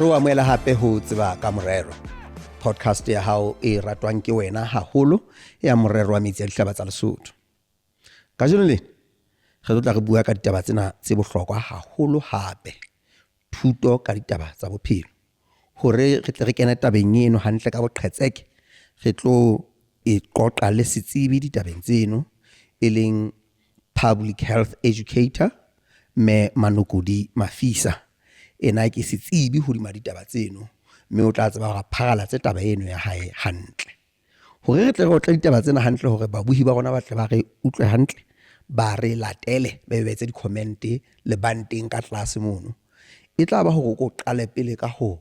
Re o amohela hape ho Tseba ka Morero, podcast ya hao e ratwang ke wena haholo ya morero wa metsi a dihlaba tsa Lesotho. Kajeno lena re tlo tla re bua ka ditaba tsena tse bohlokwa haholo hape, thuto ka ditaba tsa bophelo. Hore re tle re kene tabeng eno hantle ka boqhetseke, re tlo e qoqa le setsebi ditabeng tseno e leng public health educator Mme Manokodi Mafisa. Ena ke setsebi hodima ditaba tseno mme o tla tseba hore a pharalatse taba eno ya hae hantle. Hore re tle re otle ditaba tsena hantle hore babohi ba rona ba tle ba re utlwe hantle, ba re latele, ba be ba etse di-comment lebanteng ka tlase mono. E tla ba hore o ko qale pele ka ho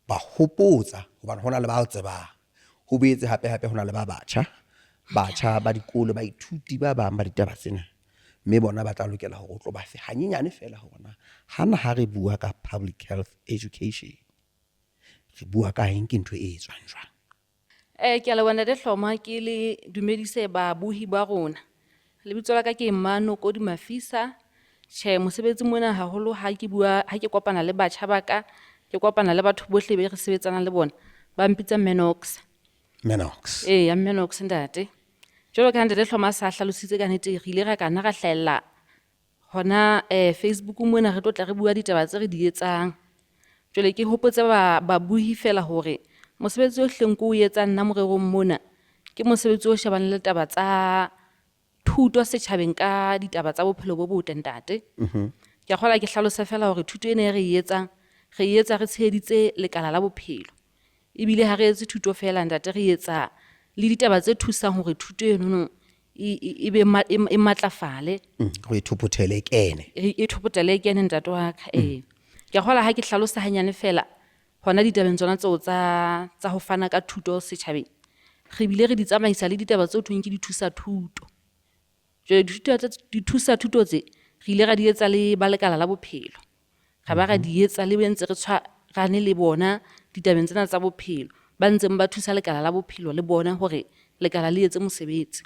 ba hopotsa hobane hona le ba o tsebang. Ho boetse hape hape hona le ba batjha, batjha ba dikolo, baithuti ba bang ba ditaba tsena. Mme bona ba tla lokela hore o tlo ba fe hanyenyane feela hore na hana ha re bua ka public health education re bua ka eng, ke ntho e etswang jwang. Ke a leboha Ntate Hloma, ke le dumedise babohi ba rona. Lebitso la ka ke Mmanokodi Mafisa. Tjhe, mosebetsi mona haholo ha ke bua, ha ke kopana le batjha ba ka, ke kopana le batho bohle be re sebetsanang le bona, ba mpitsa Menox. Menox. Ee, ya Menox ntate. Jwalo ka ha Ntate Hloma a sa hlalositse ka nnete, re ile ra ka nna ra hlahella hona Facebook mona re tlo tla re bua ditaba tse re di etsang. Jwale ke hopotse ba babuhi fela hore mosebetsi o hleng ko o etsang nna morerong mona ke mosebetsi o shebaneng le taba tsa thuto setjhabeng ka ditaba tsa bophelo bo botle ntate. Ke a kgolwa ke hlalose fela hore thuto ena e re e etsang re e etsa re tsheheditse lekala la bophelo. Ebile ha re etse thuto fela ntate, re etsa le ditaba tse thusang hore thuto enono e be e matlafale. Re e thopothele e kene. E thopothele e kene ntate wa ka. Ee. Ke a kgolwa ha ke hlalosa hanyane fela hona ditabeng tsona tseo tsa tsa ho fana ka thuto setjhabeng. Re bile re di tsamaisa le ditaba tseo thweng ke dithusa thuto. Jwale dithusa thuto tse re ile ra di etsa le ba lekala la bophelo. Ra ba ra di etsa le be ntse re tshwarane le bona ditabeng tsena tsa bophelo, ba ntseng ba thusa lekala la bophelo le bona hore lekala le etse mosebetsi.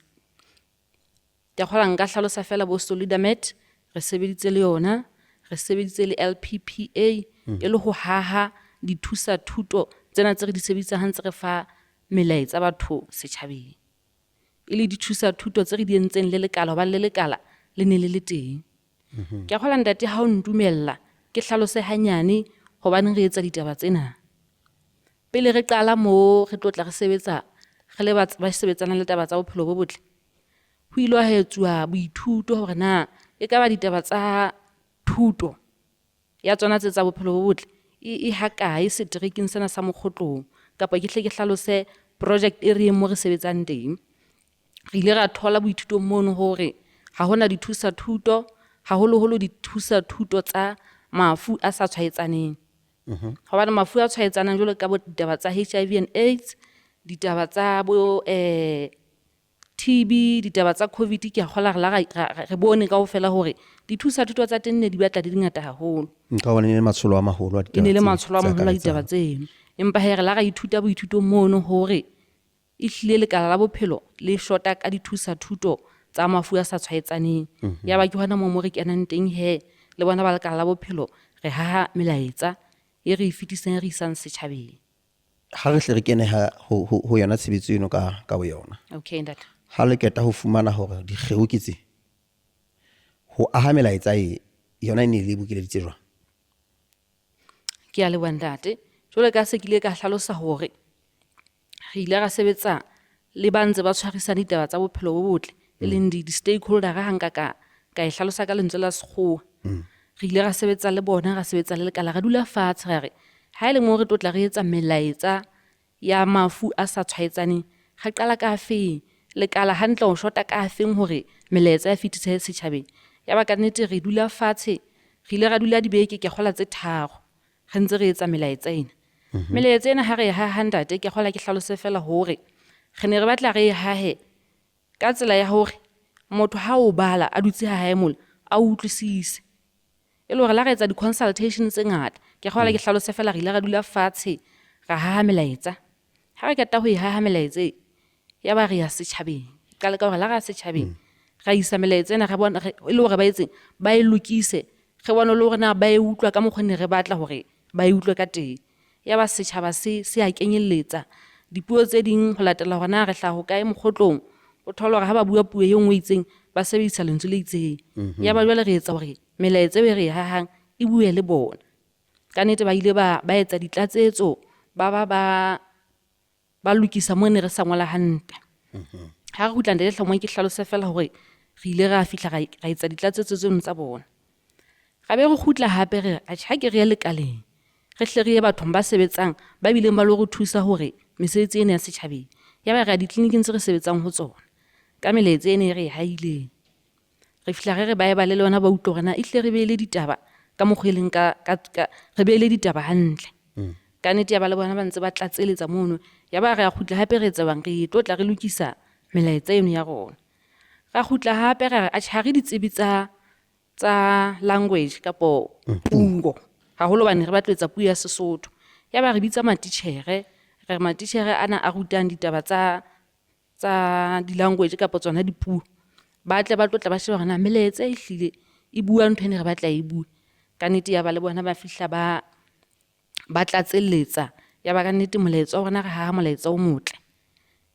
Ke a kgolwa nka hlalosa fela bo Solidamed re sebeditse le yona, re sebeditse le LPPA e le ho haha dithusa thuto tsena tse re di sebedisang ha ntse re fa melaetsa batho setjhabeng. E le dithusa thuto tse re di entseng le lekala hobane le lekala le ne le le teng. Ke a kgolwa ntate ha o ntumella ke hlalose hanyane hobaneng re etsa ditaba tsena. Pele re qala mo re tlo tla re sebetsa re le ba sebetsanang le taba tsa bophelo bo botle, ho ile ha etsuwa boithuto hore na e ka ba ditaba tsa thuto ya tsona tse tsa bophelo bo botle e, e hakae seterekeng sena sa Mokgotlong, kapa ke hle ke hlalose project e re yeng mo re sebetsang teng. Re ile ra thola boithutong mono hore ha hona dithusa thuto, haholoholo dithusa thuto tsa mafu a sa tshwaetsaneng. Hobane mafu a tshwaetsanang jwalo ka bo ditaba tsa HIV and AIDS, ditaba tsa bo TB, ditaba tsa COVID, ke a kgolwa re la re bone kaofela hore dithusa thuto tsa teng ne di batla di di ngata haholo. Ka hobane e ne le matsholo a maholo a ditaba. E ne le matsholo a maholo a ditaba tseno. Empa hee re la ra ithuta boithutong mono hore ehlile lekala la bophelo le shota ka dithusa thuto tsa mafu a sa tshwaetsaneng. Yaba ke hona moo mo re kenang teng hee le bona ba lekala la bophelo re haha melaetsa e re e fetisang e re isang setjhabeng. Ha re hle re kene ha ho yona tshebetso eno ka boyona. Okay ntate. Ha le qeta ho fumana hore dikgeo ke tse, ho aha melaetsa e yona e ne le bokeleditse jwang? Ke a leboha ntate. Jwale ka se ke ile ka hlalosa hore re ile ra sebetsa le ba ntse ba tshwarisane ditaba tsa bophelo bo botle, e leng di-stakeholder ha nka ka e hlalosa ka lentswe la sekgowa. Re ile ra sebetsa le bona, ra sebetsa le lekala, ra dula fatshe ra re ha e le mo re tlo tla re etsa melaetsa ya mafu a sa tshwaetsaneng, re qala ka afeng, lekala hantle o shota ka afeng hore melaetsa e fetisehe setjhabeng. Yaba ka nnete re dula fatshe, re ile ra dula dibeke ke a kgolwa tse tharo re ntse re etsa melaetsa ena. Melaetsa ena ha re e haha ntate, ke a kgolwa ke hlalose feela hore re ne re batla re e hahe ka tsela ya hore motho ha o bala a dutse ha hae mola a utlwisise. E le hore la re etsa di-consultation tse ngata, ke kgola ke hlalose fela re ile ra dula fatshe ra haha melaetsa. Ha re qeta ho e haha melaetsa e, ya ba re ya setjhabeng. Qale ka hore la re ya setjhabeng, ra isa melaetsa ena re bona e le hore ba etseng, ba e lokise. Re bone le hore na ba e utlwa ka mokgo ne re batla hore ba e utlwe ka teng. Ya ba setjhaba se se a kenyelletsa dipuo tse ding ho latela hore na re hlaha hokae mokgotlong. O thole hore ha ba bua puo e nngwe e itseng, ba sebedisa lentswe le itseng. Ya ba jwale re etsa hore melaetsa eo e re e hahang e bue le bona. Ka nnete ba ile ba ba etsa ditlatsetso, ba ba ba ba lokisa mo ne re sa ngola hantle. Ha re kgutla Ntate Hlongwane ke hlalose fela hore re ile ra fihla ra ra etsa ditlatsetso tseno tsa bona. Ra be re kgutla hape re re atjhe ha ke re ye lekaleng, re hle re ye bathong ba sebetsang ba bileng ba lo re thusa hore mesebetsi ena ya setjhabeng. Ya ba re ya ditleliniking tse re sebetsang ho tsona ka melaetsa ena e re e haileng. Re fihla re re ba e bale le bona ba utlwe hore na ehlile re behile ditaba ka mokgwa e leng ka, ka, ka re behile ditaba hantle. Ka nnete ya ba le bona ba ntse ba tlatseletsa mono. Ya ba re a kgutla hape re etsa bang re tlo tla re lokisa melaetsa eno ya rona. Ra kgutla hape ra re atjhe ha re ditsebi tsa tsa language kapo puo haholo hobane re batla ho etsa puo ya Sesotho. Ya ba re bitsa matitjhere, re re matitjhere ana a rutang ditaba tsa tsa di-language kapa tsona dipuo, ba tle ba tlo tla ba sheba hore na melaetsa e hlile e bua ntho e ne re batla e bue. Ka nnete ya ba le bona ba fihla ba ba tlatselletsa, ya ba ka nnete molaetsa wa rona re haha molaetsa o motle.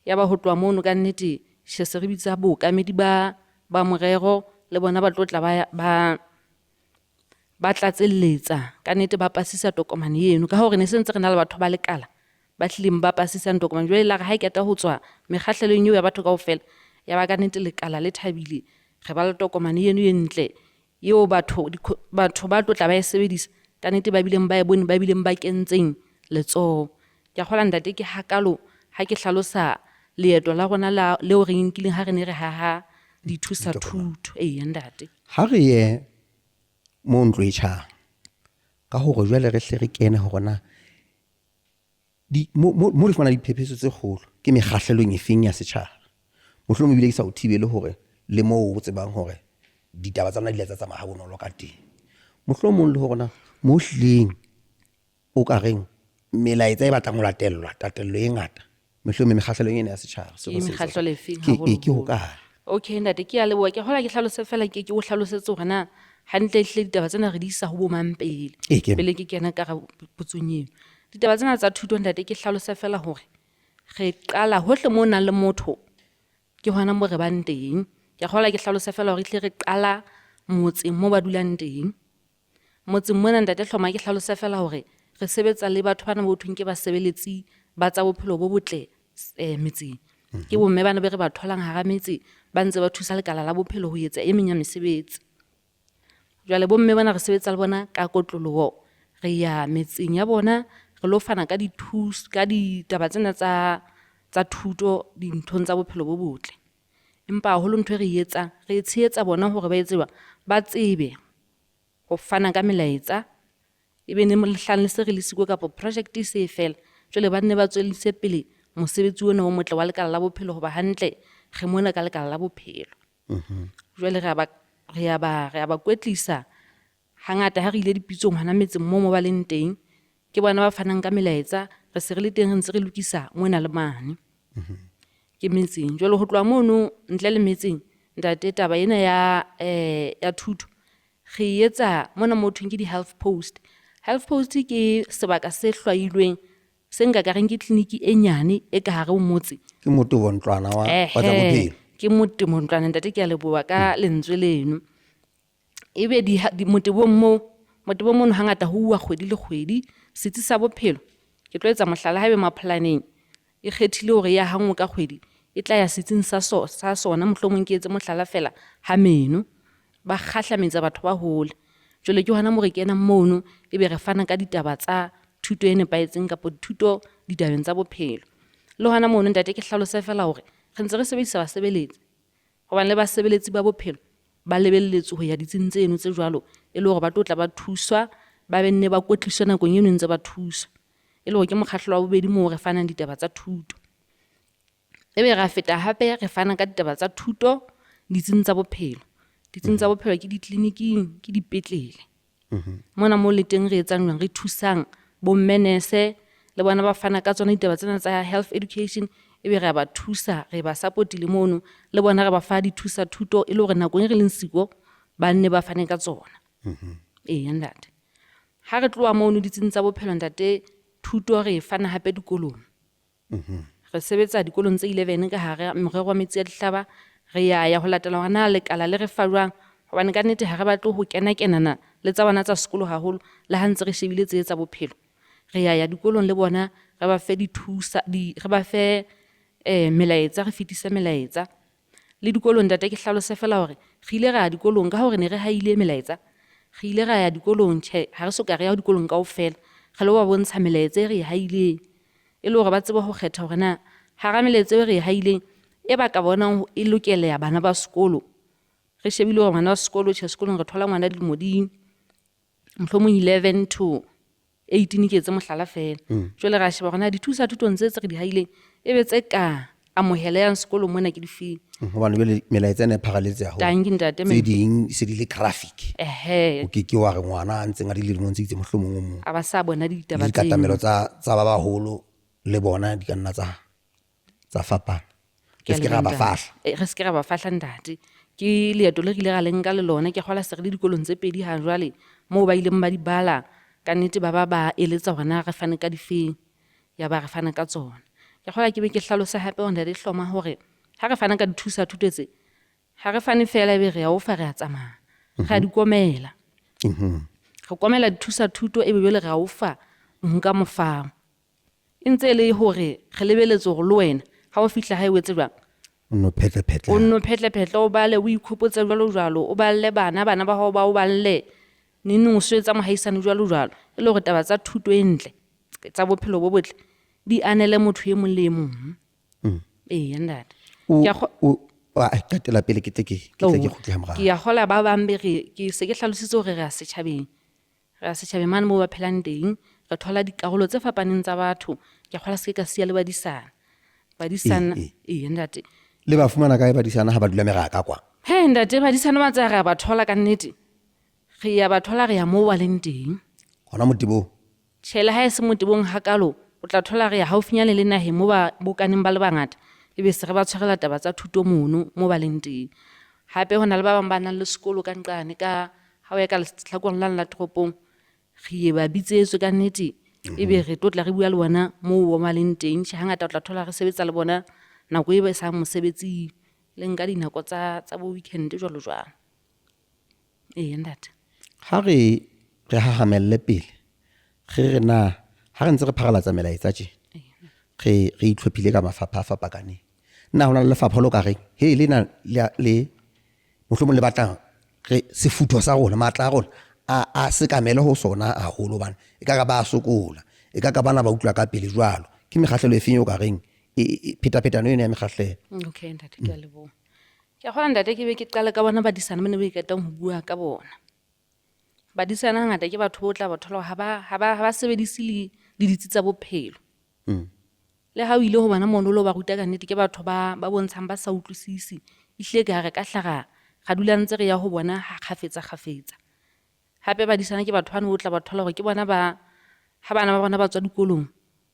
Ya ba ho tloha mono ka nnete she se re bitsa bookamedi ba ba morero le bona ba tlo tla ba ba ba tlatselletsa ka nnete ba pasisa tokomane eno. Ka hore ne se ntse re na le batho ba lekala ba hlileng ba pasisang tokomane. Jwale la re ha e qeta ho tswa mekgahlelong eo ya batho kaofela, ya ba ka nnete lekala le thabile. Re ba le tokomane eno e ntle eo batho batho ba tlo tla ba e sebedisa ka nnete ba bileng ba e bone, ba bileng ba kentseng letsoho. Ke a kgolwa ntate ke hakalo ha ke hlalosa leeto la rona la leo re nkileng ha re ne re haha dithusa thuto. Eya ntate. Ha re ye moo ntlo e tjhang ka hore jwale re hle re kene hore na di mo mo mo re fumana diphephetso tse kgolo ke mekgahlelong efeng ya setjhaba. Mohlomong ebile ke sa o thibele hore le moo o tsebang hore ditaba tsa lona di ile tsa tsamaya ha bonolo ka teng. Mohlomong le hore na mo hlileng o ka reng melaetsa e batlang ho latellwa tatello e ngata mohlomong mekgahlelong ena ya setjhaba. Ke mekgahlelo efeng Ke haholoholo? ke hokae? Okay ntate ke a leboha. Ke kgolwa ke hlalose fela ke ke o hlalosetse hore na hantle ehlile ditaba tsena re di isa ho bo mang pele. Ee, ke. Pele ke kena ka potsong eno. Ditaba tsena tsa thuto ntate ke hlalose fela hore re qala hohle mo nang le motho ke hona mo re bang teng. Ke kgolwa ke hlalose fela hore ehlile re qala motseng mo ba dulang teng. Motseng mona ntate Hloma ke hlalose fela hore re sebetsa le batho bana bo thweng ke basebeletsi ba tsa bophelo bo botle metseng. Ke bomme bana be re ba tholang hara metse ba ntse ba thusa lekala la bophelo ho etsa e meng ya mesebetsi. Jwale bomme bana re sebetsa le bona ka kotloloho, re ya metseng ya bona re lo fana ka dithuso ka ditaba tsena tsa tsa thuto dinthong tsa bophelo bo botle. Empa haholo ntho e re e etsang, re tshehetsa bona hore ba etse jwang, ba tsebe ho fana ka melaetsa ebe ne mohlang le se re le siko kapa project e se e fela, jwale ba nne ba tswellise pele mosebetsi ona o motle wa lekala la bophelo hoba hantle re mona ka lekala la bophelo. Jwale re a ba re a ba re a ba kwetlisa hangata ha re ile dipitsong hona metseng moo mo ba leng teng, ke bona ba fanang ka melaetsa, re se re le teng re ntse re lokisa mona le mane. Ke metseng. Jwale ho tloha mono ntle le metseng ntate taba ena ya ya thuto re e etsa mona mo thweng ke di-health post. Health post ke sebaka se hlwailweng se nka ka reng ke tleliniki e nyane e ka hare ho motse. Ke motebo ntlwana wa wa tsa bophelo. Ke motebo ntlwana ntate ke a leboha ka lentswe leno. Ebe di motebong moo, motebong mono hangata ho uwa kgwedi le kgwedi setsi sa bophelo. Ke tlo etsa mohlala haebe Mapholaneng e kgethile hore e ya ha nngwe ka kgwedi, e tla ya setsing sa sa sona mohlomong ke etse mohlala feela ha meno. Ba kgahlametsa batho ba hole. Jwale ke hona moo re kenang mono ebe re fana ka ditaba tsa thuto e nepahetseng kapa dithuto ditabeng tsa bophelo. Le hona mono ntate ke hlalose feela hore re ntse re sebedisa basebeletsi hobane le basebeletsi ba bophelo ba lebelletswe ho ya ditsing tseno tse jwalo e le hore ba tlo tla ba thuswa, ba be nne ba kwetliswe nakong eno ntse ba thuswa. E le hore ke mokgahlelo wa bobedi moo re fanang ditaba tsa thuto. Ebe ra feta hape re fana ka ditaba tsa thuto ditsing tsa bophelo. Ditsing tsa bophelo ke ditleliniking, ke dipetlele. Mona moo le teng re etsang jwang, re thusang bomme nurse le bona ba fana ka tsona ditaba tsena tsa health education, ebe re a ba thusa, re ba support-ile mono, le bona re ba fa dithusa thuto e le hore nakong e re leng siko ba nne ba fane ka tsona. Eya ntate. Ha re tloha mono ditsing tsa bophelo ntate, thuto re e fana hape dikolong. Re sebetsa dikolong tse 11 ka hara morero wa metsi a dihlaba. Re ya ya ho latela hore na lekala le re fa jwang, hobane ka nnete ha re batle ho kena-kenana le tsa bona tsa sekolo haholo, le ha ntse re shebile tse tsa bophelo. Re ya ya dikolong le bona re ba fe dithusa, di, re ba fe melaetsa, re fetise melaetsa. Le dikolong ntate ke hlalose fela hore re ile ra ya dikolong ka hore ne re haile melaetsa. Re ile ra ya dikolong, tjhe, ha re so ka re ya dikolong kaofela. Re lo ba bontsha melaetsa e re e haileng, e le hore ba tsebe ho kgetha hore na hara melaetsa e re e haileng e ba ka bonang e lokeleha bana ba sekolo. Re shebile hore ngwana wa sekolo, tjhe, sekolong re thola ngwana dilemo di mohlomong 11 to 18, ke etse mohlala fela. Jwale ra sheba hore na dithusa thutong tse tse re di haileng e be tse ka amohelehang sekolong mona ke difeng. Hobane jwale melaetsa ena e pharaletse haholo. Tanki ntate, Tse ding se di le graphic. Ehe. O ke ke wa re ngwana a ntseng a le dilemong tse itseng mohlomong o mong. A ba sa bona ditaba Le dikatamelo tsa ba baholo le bona di ka nna tsa fapana. Re se ke ra ba fahla. Re se ke ra ba fahla ntate. Ke leeto le re ile ra le nka le lona, ke kgola se re le dikolong tse pedi ha jwale moo ba ileng ba di bala, ka nnete ba ba ba eletsa hore na re fane ka difeng, ya ba re fana ka tsona. Ke kgola ke be ke hlalose hape hore ntate Hloma hore ha re fana ka dithusa thuto tse, ha re fane fela ebe re ya o fa re a tsamaya. Re a di komela. Re komela dithusa thuto ebe jwale re a o fa o nka mofao. E ntse e le hore re lebeletse hore le wena ha o fihla hae o etse jwang? O nno phetlephetle. O nno phetlephetle, o bale, o ikhopotse jwalo jwalo, o balle bana, bana ba hao ba o balle. Neng neng o swetsa mohaisane jwalo jwalo. E le hore taba tsa thuto e ntle, tsa bophelo bo botle, di anele motho e mong le e mong. Eya ntate. Ke a Qetela pele ke tle ke tle ke kgutle ha morao. Ke a kgola ba bang be re, ke se ke hlalositse hore re ya setjhabeng. Re ya setjhabeng mane moo ba phelang teng, re thola dikarolo tse fapaneng tsa batho. Ke a kgola se ke ka siya le badisana. Badisana, ee ntate. Le ba fumana kae badisana ha ba dula meraka kwa? He ntate, badisana ba tsaya re a ba thola ka nnete. Re ya ba thola re ya moo ba leng teng. Hona motebong? Tjhe, le ha e se motebong hakalo, o tla thola re ya haufinyane le naheng moo ba bokaneng ba le bangata, ebe se re ba tshwarela taba tsa thuto mono moo ba leng teng. Hape ho na le ba bang ba nang le sekolo ka nqane ka ha o ya ka lehlakoreng lane la toropong, re ye ba bitsetswe ka nnete, ebe re tlo tla re bua le bona moo ba leng teng. Tjhe, hangata o tla thola re sebetsa le bona nako e ba isang mosebetsing, le nka dinako tsa bo weekend jwalo jwalo. Ee ntate. Ha re re hahamelle pele, re re na ha re ntse re pharalatsa melaetsa tje, re re itlhophile ka mafapha a fapakaneng. Na hona le lefapha lo ka reng he lena le mohlomong le batlang re sefutho sa rona, matla a rona a sekamele ho sona haholo, hobane e ka re ba sokola, e ka ka bana ba utlwa ka pele jwalo. Ke mekgahlelo e feng eo ka reng e phetaphetano eno ya mekgahlelo? Okay ntate, ke a leboha. Ke a kgolwa ntate ke be ke qale ka bona badisana ba ne ba ikatang ho bua ka bona. Badisana hangata ke batho bo tla ba thola hore ha ba sebedise le ditsi tsa bophelo. Le ha o ile ho bona mono o lo ba ruta ka nnete, ke batho ba bontshang ba sa utlwisise. Ehlile ke ha re ka hla ra dula ntse re ya ho bona kgafetsa kgafetsa. Hape badisana ke batho bano o tla ba thola hore ke bona ba, ha bana ba bona ba tswa dikolong,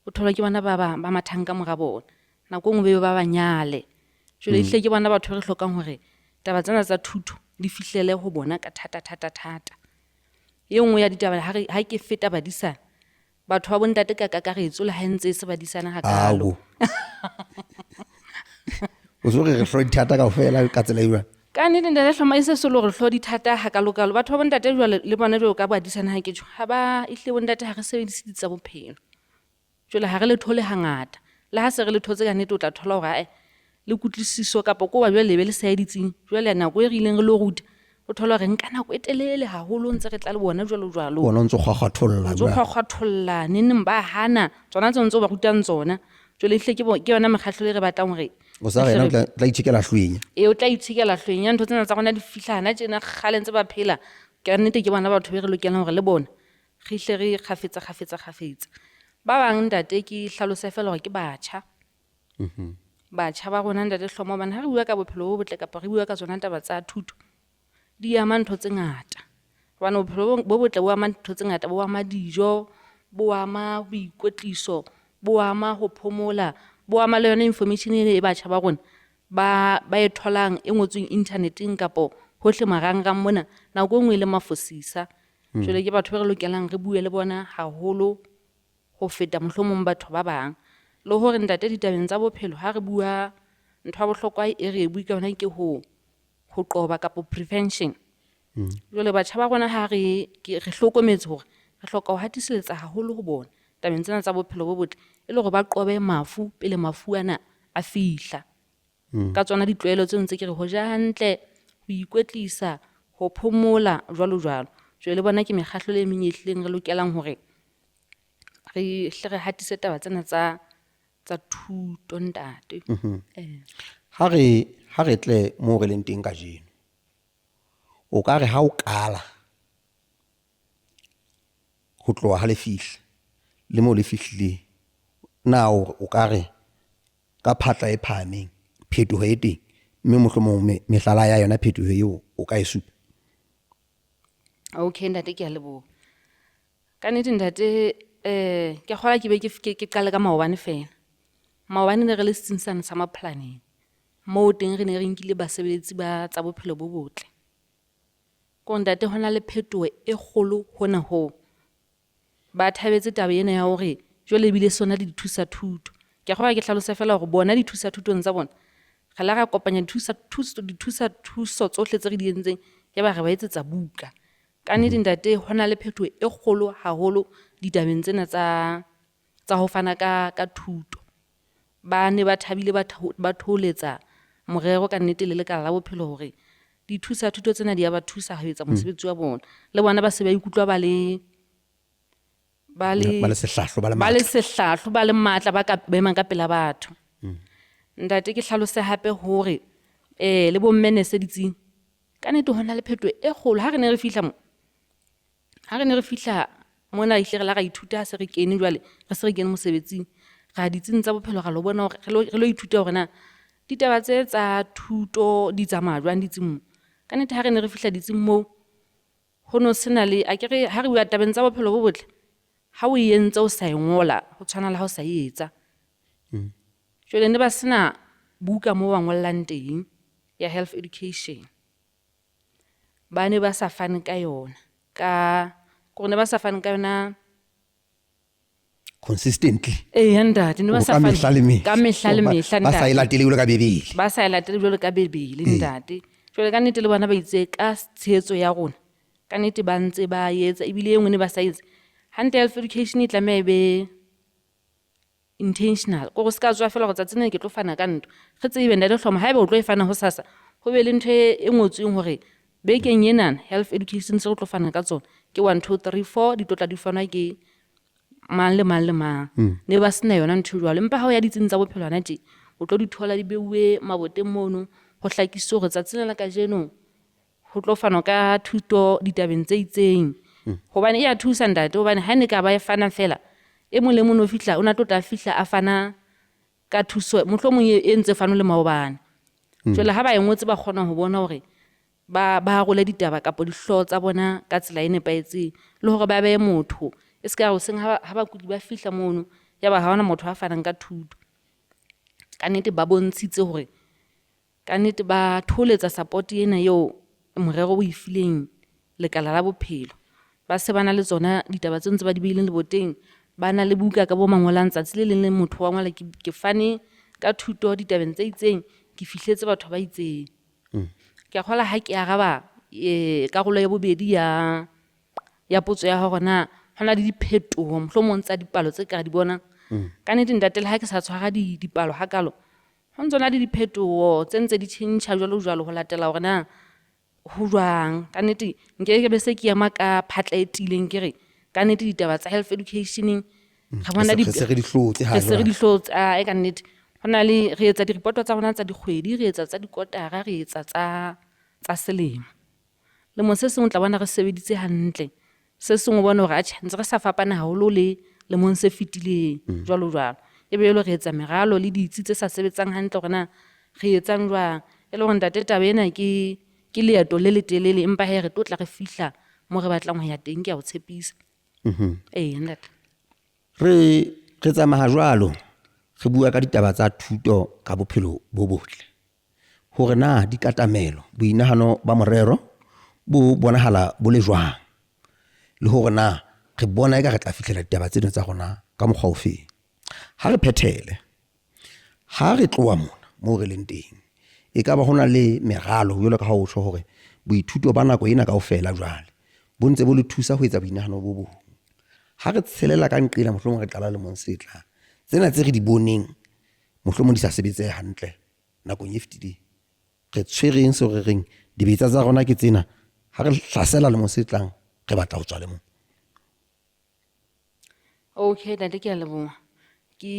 o thola ke bona ba ba, ba mathang ka mora bona. Nako e nngwe be ba ba nyale. Jwale ehlile ke bona batho ba re hlokang hore taba tsena tsa thuto di fihlele ho bona ka thata, thata, thata. E nngwe ya ditaba ha re, ha ke feta badisana, batho ba bontate ka kakaretso le ha e ntse e se badisana hakalo. Ao. O so re re hlo dithata kaofela ka tsela e jwang? Ka nnete ntate Hloma e se se le hore hlo dithata hakalokalo. Batho ba bontate jwale le bona jwalo ka badisana ha ke tjho, ha ba ehlile bontate ha re sebedise ditsi tsa bophelo. Jwale ha re le thole hangata. Le ha se re le thotse ka nnete o tla thola hore ae le kutlwisiso kapa ko ba jwale le be le sa ye ditsing. Jwale nako e re ileng re lo ruta, o thola hore nka nako e telele haholo ntse re tla le bona jwalo jwalo. Bona o ntso kgwakgwatholla Ntso jwale. kgwakgwatholla, neng neng ba hana tsona tseo ntse o ba rutang tsona. Jwale ehlile ke yona mekgahlo e re batlang hore O sa re yena o tla itjhekela hlwenya. Ee, o tla itjhekela hlwenya. Ntho tsena tsa rona di fihla hana tjena kgale ntse ba phela. Ka nnete ke bona batho be re lokelang hore le bona re hle re kgafetsa, kgafetsa, kgafetsa. Ba bang ntate ke hlalose fela hore ke batjha. Batjha ba rona ntate Hlomo, hobane ha re bua ka bophelo bo botle kapa re bua ka tsona taba tsa thuto, di ama ntho tse ngata. Hobane bophelo bo botle bo ama ntho tse ngata, bo ama dijo, bo ama boikwetliso, bo ama ho phomola, bo ama le yona information ena e batjha ba rona ba e tholang e ngotsweng internet-eng kapo hohle marangrang mona, nako e nngwe e le mafosisa. Jwale ke batho ba re lokelang re bue le bona haholo ho feta mohlomong batho ba bang. Le hore ntate ditabeng tsa bophelo ha re bua ntho ya bohlokwa e re e bue ka yona ke ho qoba kapo prevention. Jwale batjha ba rona ha re re hlokometse hore re hloka ho hatiselletsa haholo ho bona tabeng tsena tsa bophelo bo botle, e le hore ba qobe mafu pele mafu ana a fihla. Ka tsona ditlwaelo tseo ntse ke re ho ja hantle, ho ikwetlisa, ho phomola jwalo jwalo. Jwale le bona ke mekgahlelo e meng e hlileng re lokelang hore re hle re hatise taba tsena tsa thuto ntate. Ha re tle moo re leng teng kajeno, o ka re ha o qala ho tloha ha le fihla le moo le fihlileng, na o ka re ka phatla e phahameng phetoho e teng, mme mohlomong mehlala ya yona phetoho eo o ka e supa? Okay ntate, ke a leboha. Ka nnete ntate, ke kgolwa ke be ke qale ka maobane fela. Maobane ne re le setsing sane sa Mapholaneng, moo teng re ne re nkile basebeletsi ba tsa bophelo bo botle. Ko ntate hona le phetoho e kgolo hona hoo. Ba thabetse taba ena ya hore jwale ebile sona le dithusa thuto. Ke kgolwa ke hlalose fela hore bona dithusa thutong tsa bona, re la ra kopanya dithusa thuso tsohle tse re di entseng, ya ba re ba etsetsa buka. Ka nnete ntate hona le phetoho e kgolo haholo ditabeng tsena tsa ho fana ka thuto. Ba ne ba thabile ba thoholetsa morero ka nnete le lekala la bophelo hore dithusa thuto tsena di a ba thusa ho etsa mosebetsi wa bona. Le bona ba se ba ikutlwa ba le ba le sehlahlo, ba le ba le sehlahlo, ba le matla, ba ka ba emang ka pela batho. Ntate ke hlalose hape hore le bomme nese ditsing ka nnete hona le phetoho e kgolo. Ha re ne re fihla mo, ha re ne re fihla mona ehlile re la ra ithuta ha se re kene jwale, re se re kene mosebetsing, ra ditsing tsa bophelo ra lo bona hore re lo ithuta hore na ditaba tse tsa thuto di tsamaya jwang ditsing mo. Ka nnete ha re ne re fihla ditsing moo, ho no sena le, a ke re ha re bua tabeng tsa bophelo bo botle, ha o e entse o sa e ngola, ho tshwana le ha o sa e etsa. Jwale ne ba sena buka moo ba ngollang teng ya health education. Ba ne ba sa fane ka yona, ka kore ne ba sa fane ka yona consistently. Eh ntate, ne ba sa Ka fane mehla le mehla. Ka mehla le mehla, Ba sa e ntate. latele jwalo ka Bebele. Ba sa e latele jwalo ka Bebele, ntate. Jwale ka nnete le bona ba itse ka tshehetso ya rona, ka nnete ba ntse ba etsa, ebile e nngwe ne ba sa etse. Hantle health education e tlameha e be intentional, kore o se ka tswa fela hore tsatsi lena ke tlo fana ka ntho. Re tsebe ntate Hlomo, haeba o tlo e fana hosasa, ho be le ntho e ngotsweng hore bekeng enana health education se re tlo fana ka tsona ke 1 2 3 4, di tlo tla di fanwa ke mang le mang le mang. Ne ba sena yona ntho jwalo. Empa ha o ya ditsing tsa bophelo hona tje, o tlo di thola di beuwe maboteng mono, ho hlakiswe hore tsatsi lena la kajeno ho tlo fanwa ka thuto ditabeng tse itseng. Hobane e ya thusa ntate, hobane ha ne ka ba e fana fela, e mong le mong o fihla, o na tlo tla fihla a fana ka thuso, mohlomong e ntse fanwe le maobane. Jwale ha ba e ngotse ba kgona ho bona hore ba arole ditaba kapa dihlooho tsa bona ka tsela e nepahetseng, le hore ba behe motho. E se ka re hoseng ha bakudi ba fihla mono, ya ba ha hona motho a fanang ka thuto. Ka nnete ba bontshitse hore ka nnete ba thoholetsa support ena eo morero o e fileng lekala la bophelo. Ba se ba na le tsona ditaba tseo ntse ba di beileng leboteng, ba na le buka ka bo mangolang tsatsi le leng le motho wa ngola ke fane ka thuto ditabeng tse itseng, ke fihletse batho ba itseng. Ke a kgolwa ha ke araba karolo ya bobedi ya potso ya hore na hona le diphetoho mohlomong tsa dipalo tse ka re di bonang. Ka nnete ntate, le ha ke sa tshwara dipalo hakalo, ho ntso na le diphetoho tse ntse di tjhentjha jwalo jwalo ho latela hore na ho jwang. Ka nnete nke ke be se ke ema ka phatla e tiileng ke re ka nnete ditaba tsa health education re bona Re se re di hlotse ha re se re jwale. di hlotse, e ka nnete. Ho na le, re etsa di-report tsa rona tsa dikgwedi, re etsa tsa dikotara, re etsa tsa selemo. Lemong se seng o tla bona re sebeditse hantle, se seng o bone hore atjhe ntse re sa fapana haholo le lemong se fetileng, jwalo jwalo. Ebe jwale re etsa meralo le ditsi tse sa sebetsang hantle hore na re etsang jwang. E le hore ntate taba ena ke leeto le letelele, empa hee re tlo tla re fihla mo re batlang ho ya teng, ke a o tshepisa. Ee, ntate. Re re tsamaya jwalo re bua ka ditaba tsa thuto ka bophelo bo botle. Hore na dikatamelo, boinahano ba morero bo bonahala bo le jwang, le hore na re bona eka re tla fihlela ditaba tsena tsa rona ka mokgwa ofeng. Ha re phethele, ha re tloha mona moo re leng teng, ekaba ho na le meralo jwalo ka ha o tjho hore boithuto ba nako ena kaofela jwale bo ntse bo le thusa ho etsa boinahano bo bong. Ha re tshelela ka nqena mohlomong re qala lemong se tlang, tsena tse re di boneng mohlomong di sa sebetsehe hantle nakong e fetileng, re tshwereng seo re reng dibetsa tsa rona ke tsena, ha re hlasela lemong se tlang re batla ho tswa lemong. Okay ntate, ke a leboha. Ke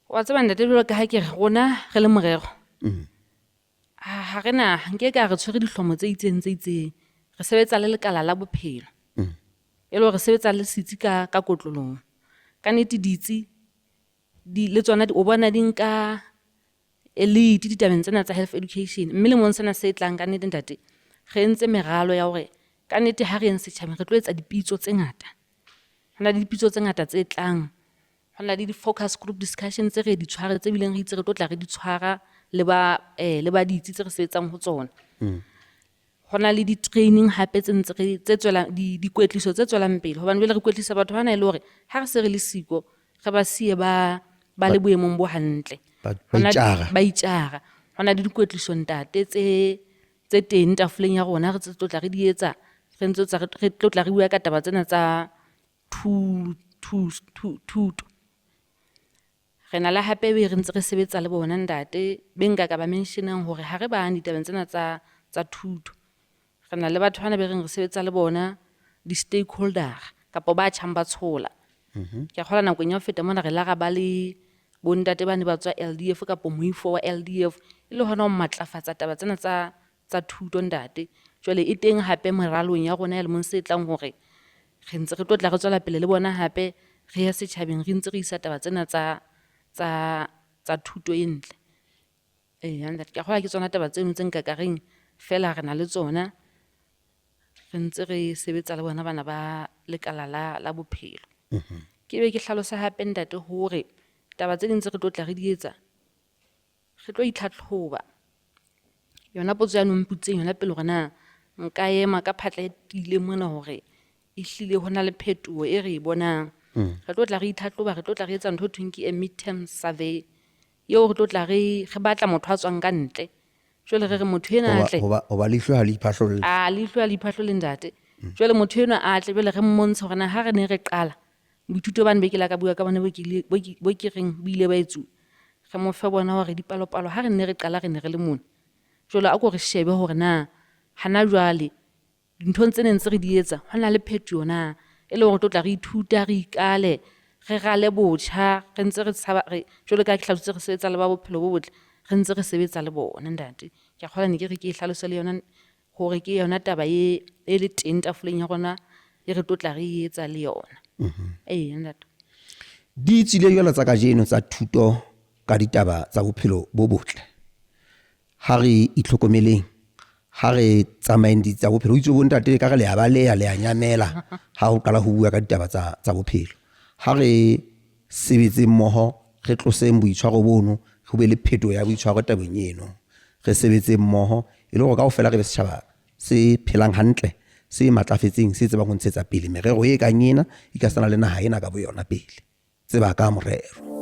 wa tseba ntate, jwalo ka ha ke re rona re le morero, ha re na nke ka re tshwere dihlomo tse itseng tse itseng. Re sebetsa le lekala la bophelo, e le hore re sebetsa le setsi ka ka kotloloho. Ka nnete ditsi di le tsona o bona di nka lead ditabeng tsena tsa health education. Mme lemong sena se tlang, ka nnete ntate, re entse meralo ya hore ka nnete ha re yeng setjhabeng re tlo etsa dipitso tse ngata. Ho na le dipitso tse ngata tse tlang, ho na le di-focus group discussion tse re di tshware, tse bileng re itse re tlo tla re di tshwara le ba le ba ditsi tse re sebetsang ho tsona. Ho na le di-training hape tse ntse re tse tswelang dikwetliso tse tswelang pele, hobane jwale re kwetlisa batho bana e le hore ha re se re le siko, re ba siye ba ba le boemong bo hantle. Ba itjara. Ba itjara. Ho na le dikwetliso ntate tse tse teng tafoleng ya rona, re tse tlo tla re di etsa, re ntse tsa re tlo tla re bua ka taba tsena tsa thuto. Re na le hape be re ntse re sebetsa le bona ntate, be nka ka ba mention-ang hore ha re bang ditabeng tsena tsa tsa thuto. Re na le batho bana be reng re sebetsa le bona, di-stakeholder kapa ba tjhang ba tshola. Ke a kgolwa nakong ya ho feta mona re la ra ba le bontate ba ne ba tswa L_D_F kapa moifo wa L_D_F, e le hona ho matlafatsa taba tsena tsa tsa thuto ntate. Jwale e teng hape meralong ya rona ya lemong se tlang hore re ntse re tlo tla re tswela pele le bona hape, re ye setjhabeng re ntse re isa taba tsena tsa tsa tsa thuto e ntle. Eya ntate, ke a kgolwa ke tsona taba tseno tse nka ka reng feela re na le tsona, re ntse re sebetsa le bona bana ba lekala la la bophelo. Ke be ke hlalose hape ntate hore taba tse ding tse re tlo tla re di etsa, re tlo itlhatlhoba. Yona potso yane o mpotsitseng yona pele hore na nka ema ka phatla e tiileng mona hore ehlile ho na le phetoho e re e bonang. Re tlo tla re itlhatlhoba, re tlo tla re etsa ntho e thweng ke a mid-term survey, eo re tlo tla re re batla motho a tswang ka ntle. Jwale re re motho enwa a tle. Hoba leihlo ha le iphahlolle. A leihlo ha le iphahlolle ntate. Jwale motho enwa a tle, jwale re mmontshe hore na ha re ne re qala boithuto bane be ke la ka bua ka bona, bo ke reng bo ile ba etsuwa, re mo fe bona hore dipalopalo ha re ne re qala re ne re le mona. Jwale a ko re shebe hore na hana jwale dinthong tse neng tse re di etsa ho na le phetoho na, e le hore re tlo tla re ithuta, re ikale, re rale botjha, re ntse re tshaba re jwalo ka ha ke hlalositse re sebetsa le ba bophelo bo botle, re ntse re sebetsa le bona ntate. Ke a kgolwa ne ke re ke e hlalose le yona hore ke yona taba e e le teng tafoleng ya rona e re tlo tla re e etsa le yona. Ee ntate. Di tswile jwalo tsa kajeno tsa thuto ka ditaba tsa bophelo bo botle. Ha re itlhokomeleng, ha re tsamayeng di tsa bophelo. O itse bontate ka re le a baleha, le a nyamela ha ho qala ho bua ka ditaba tsa tsa bophelo. Ha re sebetseng mmoho, re tloseng boitshwaro bono, ho be le phetoho ya boitshwaro tabeng eno. Re sebetseng mmoho e le hore kaofela re be setjhaba se phelang hantle, se matlafetseng, se tsebang ho ntshetsa pele merero e kang ena, ekasitana le naha ena ka boyona pele. Tseba ka morero.